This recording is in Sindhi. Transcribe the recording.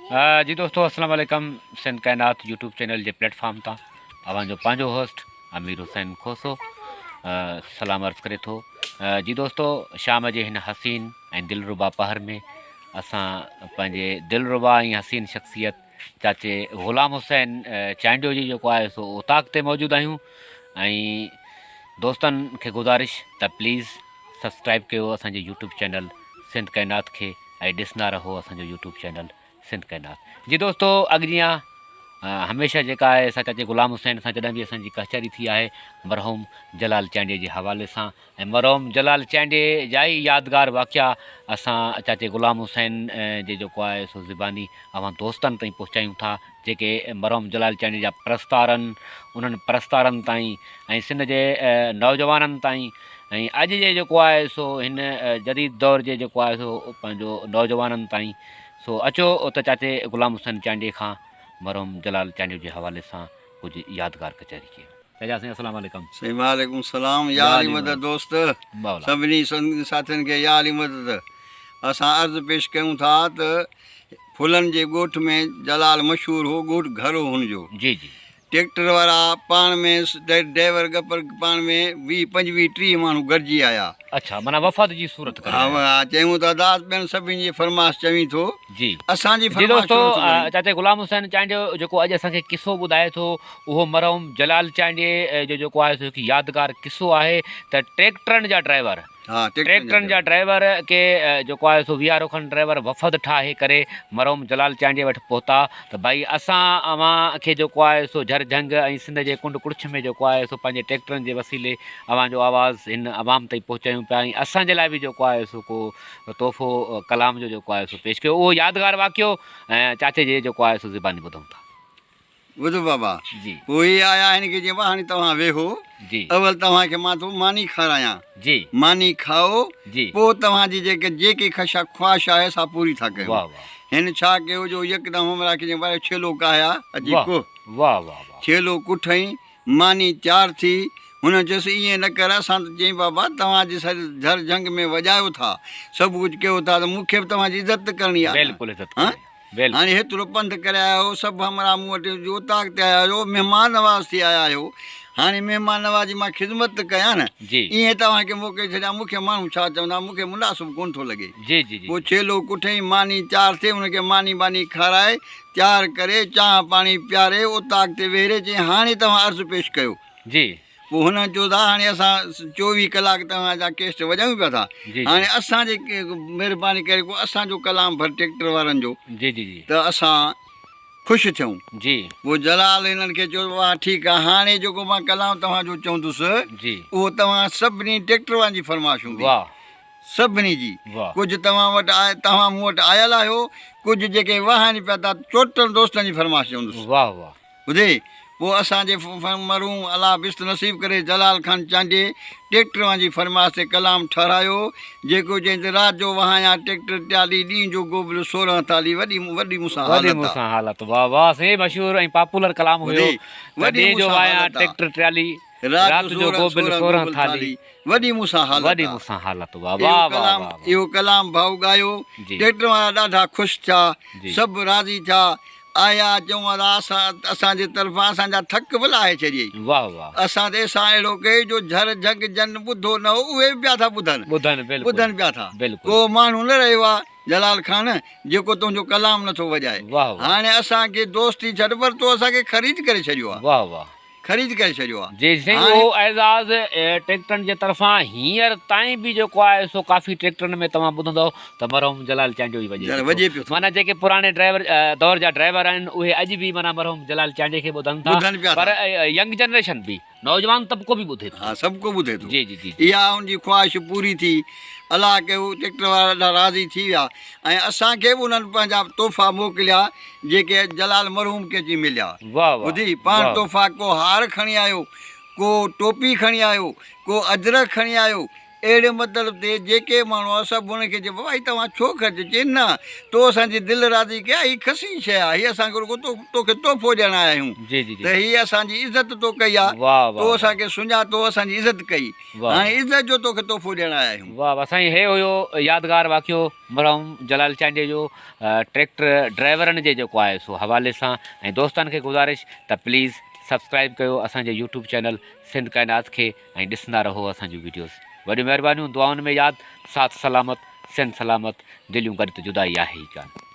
جي دوستو السلام عليڪم سنڌ ڪائنات يوٽيوب چينل جي پليٽ فارم تان اوهان جو پنهنجو هوسٽ امير حسين کوسو سلام عرض ڪري ٿو. جي دوستو شام جي هن حسين ۽ دلربا پهر ۾ اسان پنهنجي دلربا ۽ حسين شخصيت چاچي غلام حسين چانڊيو جي جيڪو آهي سو اوطاق تي موجود آهيون ۽ دوستن کي گذارش ته پليز سبسڪرائب ڪيو اسان جي يوٽيوب چينل سنڌ ڪائنات کي ۽ ڏسندا رهو اسان جو يوٽيوب چينل سنڌ ڪئنال. جي دوستو اڳ جيان هميشه جيڪا آهي سا چاچي غلام حسين سان جڏهن به اسان جي ڪچهري ٿي آهي مرحوم جلال چانڊيي جي حوالي سان ۽ مرحوم جلال چانڊيي جا ئي يادگار واقعا اسان چاچي غلام حسين جي جيڪو آهي سو زباني اوهان دوستن تائين پهچايون ٿا جيڪي مرحوم جلال چانڊيي جا پرستارن انهن پرستارن تائين ۽ سنڌ جي نوجوانن تائين ۽ اڄ جي جيڪو آهي سو هن جديد دور جي جيڪو آهي سو پنهنجو نوجوانن تائين سو اچو ته چاچي غلام حسين چانڊيي کان مرحوم جلال چانڊيو جي حوالي سان ڪجهه يادگار ڪچهري ڪيون. چاچا سائين السلام عليڪم. سائين وعليڪم السلام يا علي مدد دوست سڀني ساٿين کي يا علي مدد اسان عرض پيش ڪيون ٿا ته ڦلن جي ڳوٺ ۾ جلال مشهور هو ڳوٺ گهر هو هن جو جي جي. ٽيڪٽر وارا پاڻ ۾ ڊرائيور گپر پاڻ ۾ 20 25 30 ماڻهو گڏجي آيا. اڇا معنيٰ وفد جي صورت ڪري آيا. ها چيائون ته ادا ٻين سڀني جي فرمائش چوين ٿو جي اسان جي جي فرمائش دوستو ڇو نٿو ڪرين. چاچي غلام حسين چانڊيو جيڪو اڄ اسان کي قصو ٻڌائي ٿو اهو مرحوم جلال چانڊيي جو جيڪو آهي سو هڪ يادگار قصو آهي ته ٽيڪٽرن جا ڊرائيور ها ٽريڪٽرن جا ڊرائيور ڪي جيڪو آهي سو ويهارو کن ڊرائيور وفد ٺاهي ڪري مرحوم جلال چانڊيي وٽ پهتا ته ڀائي اسان اوهان کي جيڪو آهي سو جھر جھنگ ۽ سنڌ جي ڪنڊ ڪڙڇ ۾ جيڪو آهي سو پنهنجي ٽريڪٽرن جي وسيلي اوهان جو آواز هن عوام تائين پهچايون پيا ۽ اسان جي لاء به جيڪو آهي سو ڪو تحفو ڪلام جو جيڪو آهي سو پيش ڪيو اهو يادگار واقعو ۽ چاچي جي جيڪو آهي سو زباني ٻڌون ٿا. ٻڌ بابا! جي. پوء هي آيا هن کي چيائين، هاڻي توهان ويهو، جي. اول توهان کي مان ٿو ماني کارايان. جي. ماني کائو، جي. پوء توهان جي جيڪي جيڪي خشا خواهش آهي سا پوري ٿا ڪيون. واه واه. هن ڇا ڪيو جو يڪدم همراهه کي چيائين، واري ڇيلو ڪاهيا، اچي واه ڪهه. واه واه واه. ڇيلو ڪٺئين، ماني تيار ٿي. هن چيس، ائين نه ڪر، اسان ته چيائين، بابا توهان جي سر جھر جھنگ ۾ وڄايو ٿا، سڀ ڪجهه ڪيو ٿا ته مون کي به توهان جي عزت ته ڪرڻي آهي نه. بلڪل عزت هان؟ ڪرڻي آهي. بلڪل. هاڻي هيترو پنڌ ڪري آيا آهيو، سڀ همراهه مون وٽ اوطاق تي آيا آهيو، مهمان نواز ٿي آيا آهيو، هاڻي مهمان نواز جي مان خدمت ته ڪيان نه، جي. ائين توهان کي موڪلي ڇڏيان، مون کي ماڻهو ڇا چوندا، مون کي مناسب ڪونه ٿو لڳي. جي جي جي پوء جي. ڇيلو ڪٺئين، ماني تيار ٿي، هن کي ماني ٻاني کارائي، تيار ڪري، چانهه پاڻي پياري، اوطاق تي ويهري چيائين، هاڻي توهان عرض پيش ڪيو. جي. پوء هنن چيو ته هاڻي اسان 24 ڪلاڪ توهان جا ڪيسٽ وڄايون پيا ٿا، جي جي. هاڻي اسان جي مهرباني ڪري ڪو اسان جو ڪلام ڀر ٽيڪٽر وارن جو جي جي جي. ته اسان خوش ٿيون. جي. پوء جلال هنن کي چيو ته واهه ٺيڪ آهي، هاڻي جيڪو مان ڪلام توهان جو چوندس جي. اهو توهان سڀني ٽيڪٽر وارن جي فرمائش هوندي. واهه. سڀني جي. واهه. ڪجهه توهان وٽ آء توهان مون وٽ آيل آهيو، ڪجهه جيڪي وهائن پيا ٿا چوٽن دوستن جي فرمائش چوندس. واهه واهه. ٻڌي، پوء اسان جي مرحوم الله بست نصيب ڪري جلال خان چانڊيي ٽيڪٽر وان جي فرمائش تي ڪلام ٺهرايو، جيڪو چيائين ته رات جو وهايان ٽيڪٽر ٽيالي، ڏينهن جو گوبل 16 ٿالهي، وڏي وڏي مون سان وڏي حالت مون آ. سان حالت واه واه سائين مشهور ۽ پاپولر ڪلام هيو ٻڌي، ته وڏي ڏينهن مون جو سان وهايان حالت آ. ٽيڪٽر ٽيالي، رات رات جو جو گوبل 16 16 گوبل ٿالهي، ٿالهي، وڏي مون سان حالت وڏي آ. مون سان حالت واه اهو واه واه ڪلام واه واه. اهو ڪلام ڀائو ڳايو، جي. ٽيڪٽر وارا ڏاڍا خوش ٿيا، جي. سڀ راضي ٿيا، آيا چئون ادا اسان اسان جي طرفان اسان جا ٿڪ به لاهي ڇڏيئي. واه واه. اسان ته ايسان اهڙو ڪيو جو جھر جھنگ جن ٻڌو نه هو اهي به پيا ٿا ٻڌن. ٻڌن بلڪل. ٻڌن پيا ٿا. بلڪل. ڪو ماڻهو نه رهيو آ جلال خان جيڪو تنهنجو ڪلام نه ٿو وڄائي. واه واه. هاڻي اسان کي دوستي ڇڏ پر تو اسان کي خريد ڪري ڇڏيو آ. واه واه. خريد ڪري ڇڏيو آ. جي سائين هاڻي. اهو اعزاز ٽريڪٽرن جي طرفان هينئر تائين به جيڪو آهي سو ڪافي ٽريڪٽرن ۾ توهان ٻڌندؤ ته مرحوم جلال چانڊيو ئي وڄي پيو ٿو معنيٰ جيڪي پراڻي ڊرائيور دور جا ڊرائيور آهن اهي اڄ به معنيٰ مرحوم جلال چانڊيي کي ٻڌن ٿا ٻڌن پيا ٿا. پر ينگ جنريشن به نوجوان طبقو به ٻڌي ٿو. ها سڀ ڪو ٻڌي ٿو. جي جي جي جي. اها ان جي خواهش پوري ٿي. الله ڪيو ٽريڪٽر وارا ڏاڍا راضي ٿي ويا ۽ اسان کي به انهن پنهنجا تحفا موڪليا جيڪي جلال مرحوم کي اچي مليا. واه واه ٻڌي پاڻ واه. تحفا ڪو هار کڻي آيو، ڪو ٽوپي کڻي آيو، ڪو اجرڪ کڻي آيو، اهڙي مطلب تي جيڪي ماڻهو آ سڀ ان کي چئي بابا هي توهان ڇو خرچ چئي نه تو اسان جي دل راضي ڪئي آ هي خسي شيء آ هي اسان کي رڳو تو توکي تحفو ڏيڻ آيا آهيون جي جي جي ته هي اسان جي عزت تو ڪئي آ واه تو واه اسان کي سڃاتو اسان جي عزت ڪئي واه هاڻي عزت جو توکي تحفو ڏيڻ آيا آهيون. واه واه سائين هي هيو يادگار واقعو مرحوم جلال چانڊيي جو ٽريڪٽر ڊرائيورن جي جيڪو آهي سو حوالي سان ۽ دوستن کي گذارش ته پليز سبسڪرائب ڪيو اسان جي يوٽيوب چينل سنڌ ڪائنات کي ۽ ڏسندا رهو اسان جون ويڊيوز وڏيون مهربانيون دعائن ۾ ياد ساٿ سلامت سنڌ سلامت دليون گڏ ته جدائي آهي ئي ڪانه.